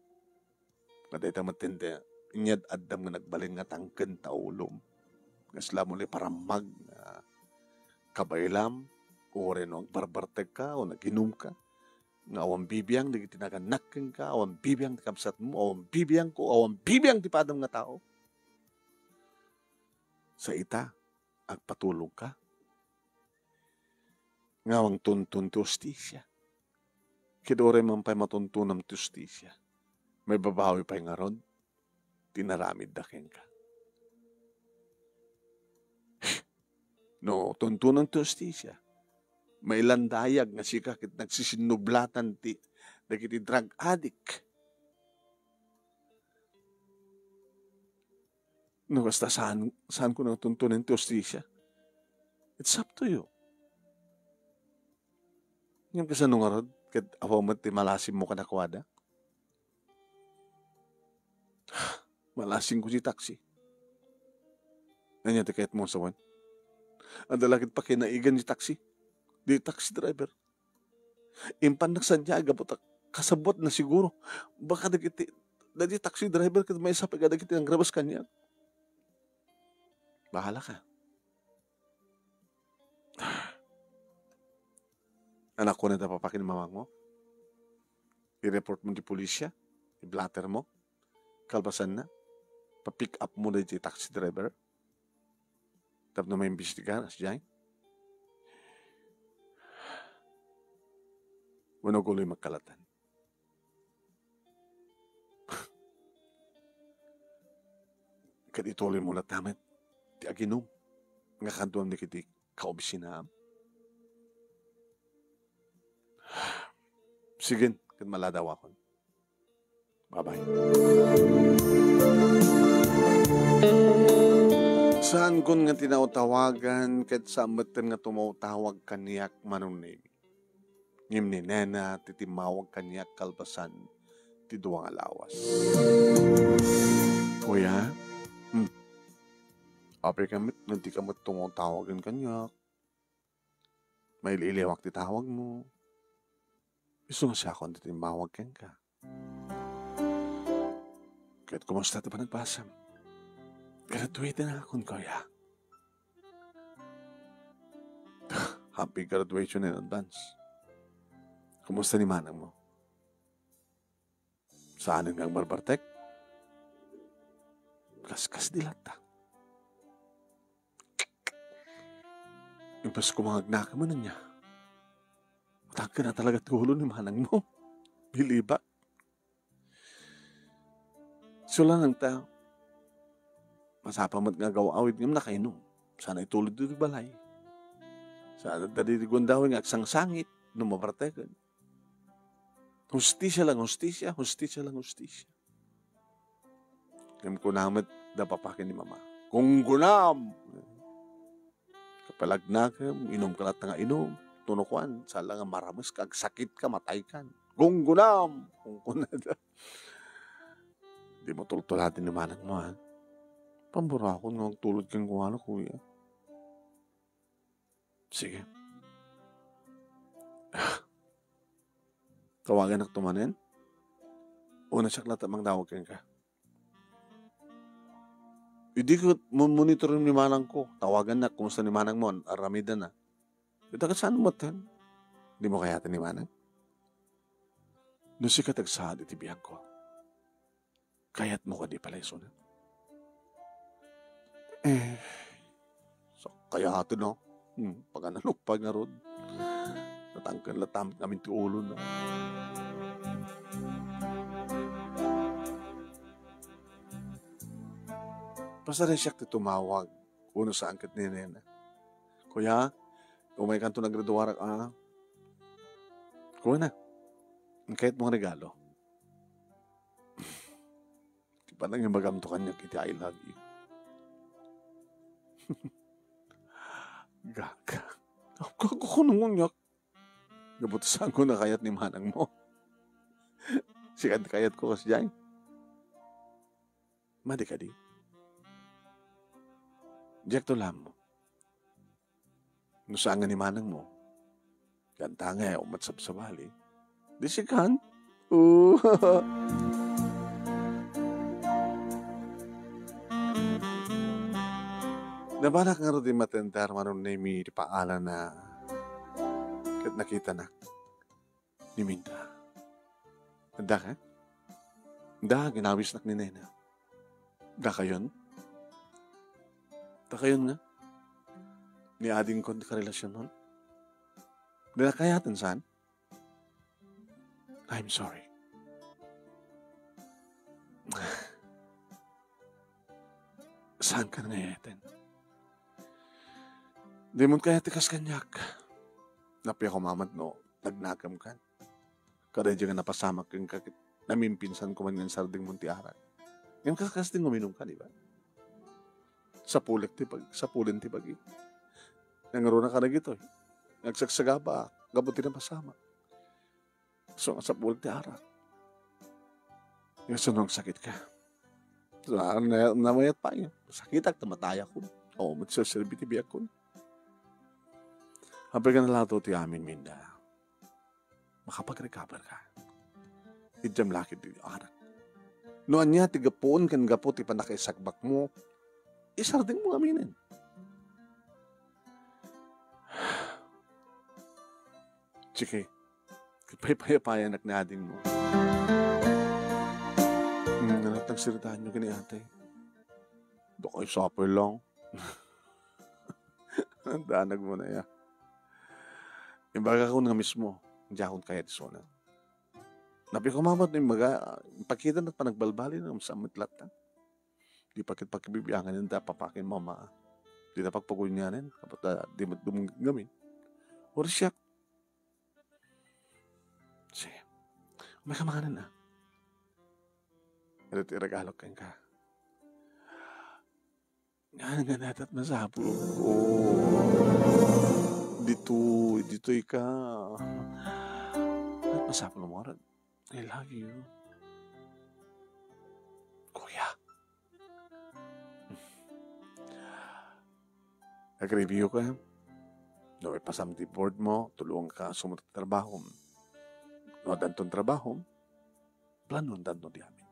Nga dayta met ti inyad-addam nga nagbalin nga tangken ta ulom. Kasla mo ni parammag nga kabaylam, uray no agbarbartegka o naginumka, nga awan bibiang dagiti nagannak kenka, awan bibiang ti kabsatmo, awan bibiangko, awan bibiang ti padam nga tao. Sa ita, agpatulogka. Nga awan tunton ti hustisia. Ket uray man pay matuntonam ti hustisia, maibabawi pay ngarud ti naramidda kenka. No tuntonan ti hustisia, mailandayag nga sika ket nagsisinublatan ti dagiti drug addict. No kasta, saan, saanko nga tuntonen ti hustisia? It's up to you. Ngem kasano ngarud ket awan met ti malasimmo kadakuada? Malasingko ti taksi. Ania ti kayatmo a sawen? Adda la ket pakinaigan ti taksi. Di taxi driver. Impannak sadiay gapu ta kasabbuatna siguro. Baka dagiti, dagiti taxi driver ket maysa pay kadagiti nangrames kaniak. Bahalaka. Anak ko na da papakin mamangmo. I-report mo ti pulisya, i-blotter mo, kalpasanna, pa-pick up mo na ti taxi driver. Tapno maimbestigar, as jay. Wano guloy magkalatan. Ket ituloy mo latta met ti aginum nga kaduam ni kiti kaobisinaam. Sige, ket maladawakon. Bye-bye. Saankon nga tinawtawagan, ket saan metten nga tumawtawag kaniak, Manong Nemi. Ngem ni Nena ti timmawag kaniak kalpasan ti dua nga lawas. Kuya? Hmm. Apay ka met, nga dika met tumawtawagen kaniak. Maili-iliwak ti tawag mo. Isu nga siakon ti timmawag kenka. Ket kumusta ti panagbasam? Graduate na akon, kuya. Happy graduation in advance. Kumusta ni manang mo? Saanen nga agbarbartek? Kaskas di latta. Impas ko mangagnakem ania. Matangken a talaga ti ulo ni manang mo. Bilibak. Sulangan ta. Masapa met nga agaw-awid ngem nakainom. Sana itulod ti balay. Sana dadi ti gundaway nga agsangsangit no mabarteken. Hustisia lang hustisia, hustisia lang hustisia. Ngem kuna met da papakin ni mama, "Gunggunam!" Kapalagnakem, inumka latta nga inum. Tuno kuan, sala nga marames ka, agsakit ka, matay kan. "Gunggunam!" Kungkuna da. Di mo tultulaten ni manang mo, ha? Pamburakon nga agtulod kenkuana, kuya. Sige. Ah. Tawaganak to manen? Una siak latta mangdawag kenka. Idi ket mumonitor ni manang ko, tawagannak, kumusta ni manang mo, ar-aramidna. Ita ket saan metten? Di mo kayaten ni manang? No sika ti agsaad iti biag ko, kayatmo kadi palaysona? Eh, sa kayaten, no? Hmm, paganalupay ngarud. Natangken latta met ngamin ti ulona. Pasarisiak ti tumawag. Uno saan ket ni Nena. Kuya, umaykanto nagraduarak, a. Kuana, inkayatmo nga regalo. Ti panangibagamto kaniak iti I love you. Gaga. Gaga ko nung unyak. Gapu ta saanko nakayat ni manang mo. Sika ti kayatko kasdiay. Madi kadi? Diak to lammo. No saan nga ni manang mo, gantangay, o matsabsabali. Di sikan? Oo. Nabalak ngarud ti matender, Manong Nemi, ti paalanna ket nakitanak ni Minda. Adda ka? Adda, ginawisnak ni Nena. Dakayon? Dakayon nga? Ni adingkon ti karelasionon? Di nakayaten saan? I'm sorry. Saan ka na ngayaten? Di mo kaya ti kas kaniak. Napia ko mamat no, nagnakam kan. Kada di nga napasamak kenka ket namimpinsan ko man nga insardeng mo ti arak. Ngem kas, kas di nga uminum ka, di ba? Sapulek ti pag-, sapulen ti bagi. Nangruna ka dagitoy. Nagsagsagaba, gapu ti napasamak. So, sapulek ti arak. Nga sino ang sakit ka? Sa, na, namayat pa yun. Sakitak, tamatayakon. Oo, magsaserbi ti biyakkon. Apay ka nalato ti amin, Minda. Makapag-recover ka. Idiam lakit ti anak. No ania ti gapuon ken gapu ti pannakaisagbak mo, isardeng mo aminen. Sige, paypayapayanak ni adingmo. Hmm, ano tang siritahan nyo kini ate? Baka isapay lang. Ang danag mo na ya. Imbaga ko nga mismo, di akong kaya di sona. Napi ko mamat, imbaga, pakita na panagbalbali na, masamit latta. Di pakit pakibibiangan yung da, papakin mama. Di na pagpagunyanan, kapag ah, di mo dumunggamin. Or siya. Sige. May kamanan ah. Ito ti Tagalog ka. Nga, nga natat masapul. Oh. Dito, dito ka. At masapul mo rin. I love you. Kuya. Nag-review ka. No, ipasam ti board mo, tulungan ka sumut trabaho. No, danton trabaho, plano danton di amin.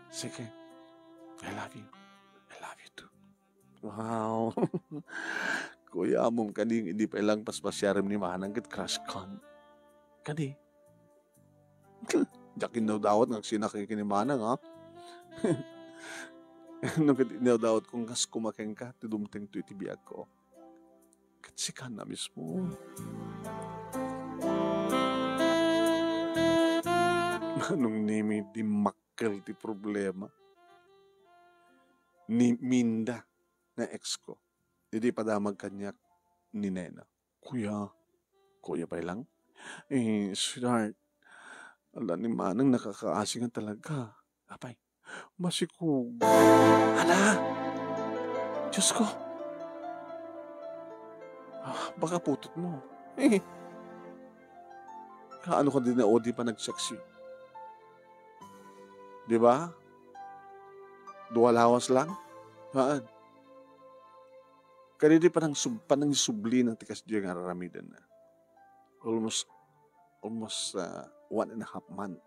Sige. I love you. I love you too. Wow. Kuya, amom kadi, hindi pa ilang paspasyarim ni Manang ket crush con. Kadi. Diak innawdawat nga agsinaki ken ni Manang, ha? No ket innawdawat ko nga kas kumakenka, ti dumteng to iti biag ko. Ket sika na mismo. Manong Nemi, dimmakkel ti problema. Ni Minda nga ex ko. Idi padamag kaniak ni Nena. Kuya, kuya pay lang? Eh, sweetheart, ala ni Manang nakakaasi nga talaga. Apay, masikog. Ala! Diyos ko! Ah, baka putot mo. Eh, kaano ka din na odi pa nag-sexy? Di ba? Dua lawas lang? Haan? Kadidi panang sub-, panang subli ng tikas di nga araramidan na. Almost, almost, uh, one and a half month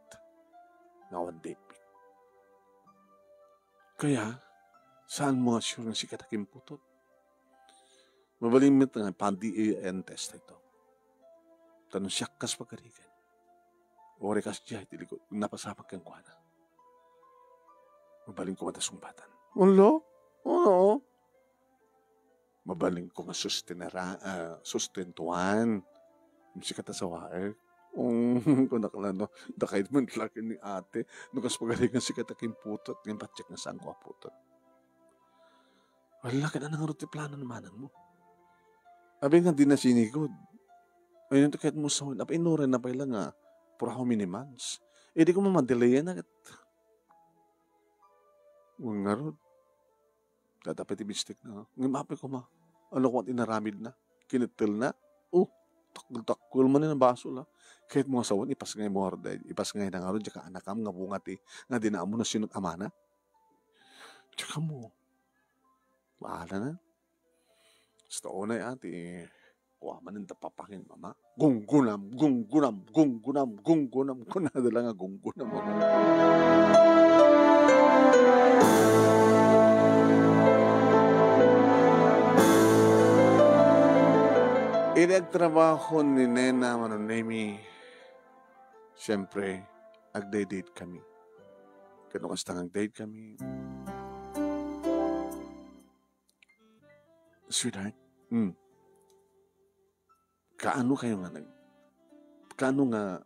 nga one day pick. Kaya, saan mo nga sure nga sikat a kimputot? Mabalin met nga pan-D N A test ito. Tanong siya kas pagarigan. Ore kas diay ti likod, napasamak kenkuana. Mabalin ko mata sungbatan. Wala? Oo. Mabalin ko nga sustenera-, ah, sustentuan. Sikat a sawaek. Um, kunak lang, no? Dakay man laki ni ate. No, kas pagarigan sikat a kimputot. Ngem patchek nga saan ko a putot. Wala, ket ano ngarud ti plano ni manang mo? Abi nga di na sinigod. Ayun to ket mo sa, apa inuray na pay lang nga for how many months? Eh, di ko mamadelayan na ket. Wen ngarud. Dadapat ti bistik na. Ngem apay ko ma. Ano ko inaramid na? Kinittel na? Oh, takkel-takkel man ni basol, ah. Ket mo nga sawen, ipasngay mo ngarud, ipasngay na ngarud, diak anakam nga bunga ti, nga di na ammo no sino't amana. Tsaka mo, bahala na. Basta unay, ah, ti kua manen ta papangin, mama. Gunggunam, gunggunam, gunggunam, gunggunam. Kunada lang nga gunggunam, mama. Idi agtrabaho ni Nena, Manong Nemi, siyempre, agdate-date kami. Kano kasta nga agdate kami? Sweetheart, hmm. Kaano kayo nga nag-, kaano nga,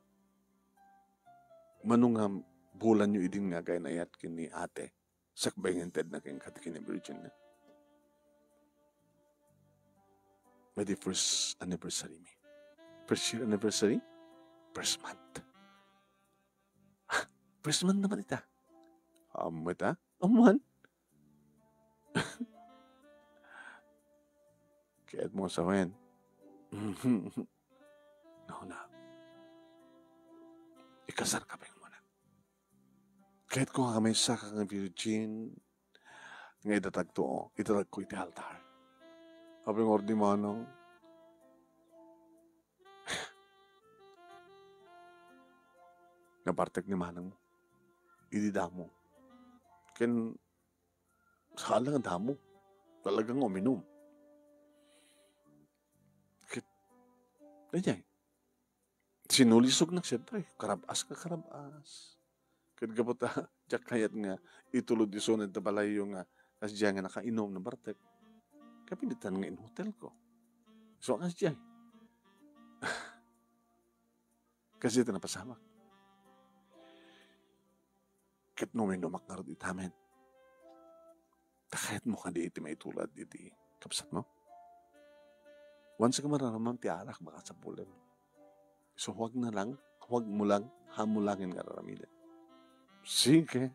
mano nga bulan yo idin nga agay-ayat ken ni ate? Sakbay nga intedna kenka ti kinavirgin na. May di first anniversary mi. First year anniversary? First month. First month naman ita. Ammon ita? Ammon? Kayat mo sawen. No, na. Ikasar ka pa yung muna. Kahit ko nga may saka nga virgin, nga idatag to, idatag ko iti altar. Apay nga ordi manang, nabartek ni manang mo. Idi damo. Ken, saan lang damo. Talagang uminom. Daydiay. Sinulisognak, siempre. Karab-as ka, karab-as. Ket gapu ta, diak kayat nga itulod isu dayta balayyo nga kasdiay nga nakainum, nabartek. Kapinitan nga in-hotelko. So, kasdiay. Kasdiay ti napasamak. Ket no uminumak ngarud ita amin, ta kayatmo kadi ti maitulad iti kabsatmo? Once nga mararamam ti arak, baka sapulem. So, huwag na lang, huwag mo lang, hamu langin nga aramiden. Sige.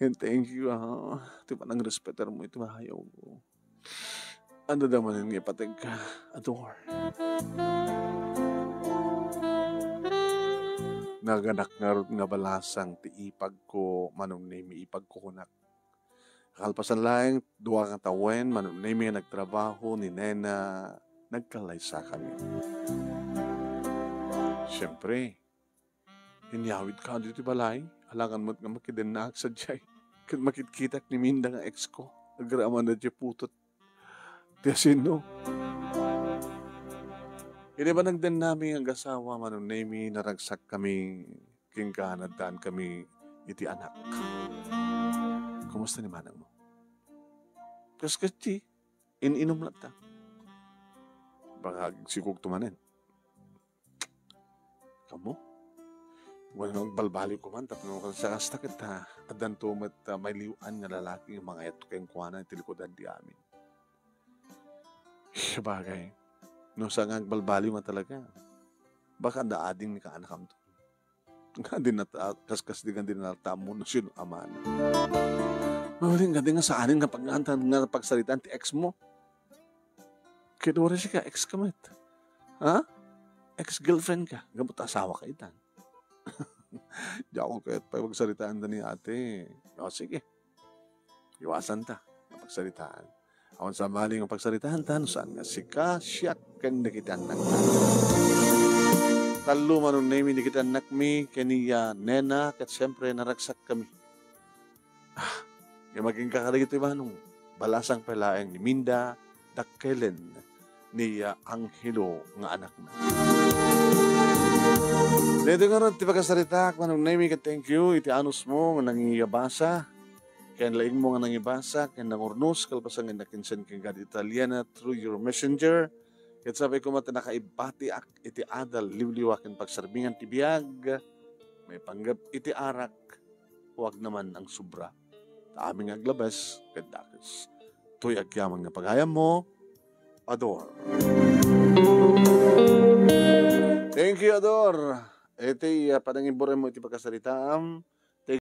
And thank you, ah. Ti panangrespetar mo iti bahayaw ko. Anda da manen nga ipateg ka, Ador? Naganak ngarud nga balasang ti ipag ko, Manong Nemi, ipag ko kunak. Kalpasan laeng dua nga tawen, Manong Nemi, nga nagtrabaho ni Nena, nagkallaysa kami. Siempre, inyawid ka ditoy balay, alangan met nga makidennaak sadiay. Ket makitkitak ni Minda nga ex ko, agraman daydiay putot ti asino. Idi panagdennami nga agasawa, Manong Nemi, naragsak kami kenka, naddan kami iti anak. Kumusta ni manangmo? Kas-, kasdi, in-inum latta. Baka agsikog to manen. Kamo? Wenno agbalbaliw ko man tapno kas-, kasta ket, ah, addanto met, ah, mailiw-an nga lalaki nga mangayat kenkuana iti likudan ti amin. Sabagay, no saan nga agbalbaliw nga talaga, baka adda ading ni kaanakamto. Nga di nata-, kaskas di nga di nataammo no sino a man. Mabalin ka di nga saanen nga pag-, nga pagsaritaan ti ex mo. Ket uray sika, ex ka met. Ha? Ex-girlfriend ka. Gapu ta asawa ka itan. Diak kayat pay pagsaritaan da ni ate. O, sige. Iwasan ta nga pagsaritaan. Awan sabali nga pagsaritaan ta, no saan nga sika, siak, ken dagiti annakta. Tallo, Manong Nemi, dagiti annakmi, ken ni, ah, Nena, ket siempre, naragsak kami. Ah, imaginka kadagitoy, Manong. Balasang pay laeng ni Minda, dakkelen ni, ah, Angelo nga anakna. Daytoy ngarud ti pakasaritaak, Manong Nemi, ket thank you iti anusmo nga nangiyabasa, ken laingmo nga nangibasa, ken nangurnos, kalpasan nga nakinsen kenka iti Italiana through your messenger. Ket sapay koma ta nakaibatiak iti adal, liwliwa, ken pagserbingan ti biag, maipanggep iti arak, huwag naman ang sobra. Ta amin nga aglabas, ket dakes. Toy agyaman nga pagayammo, Ador. Thank you, Ador. Iti, ah, panangiburenmo iti pagkasaritaam,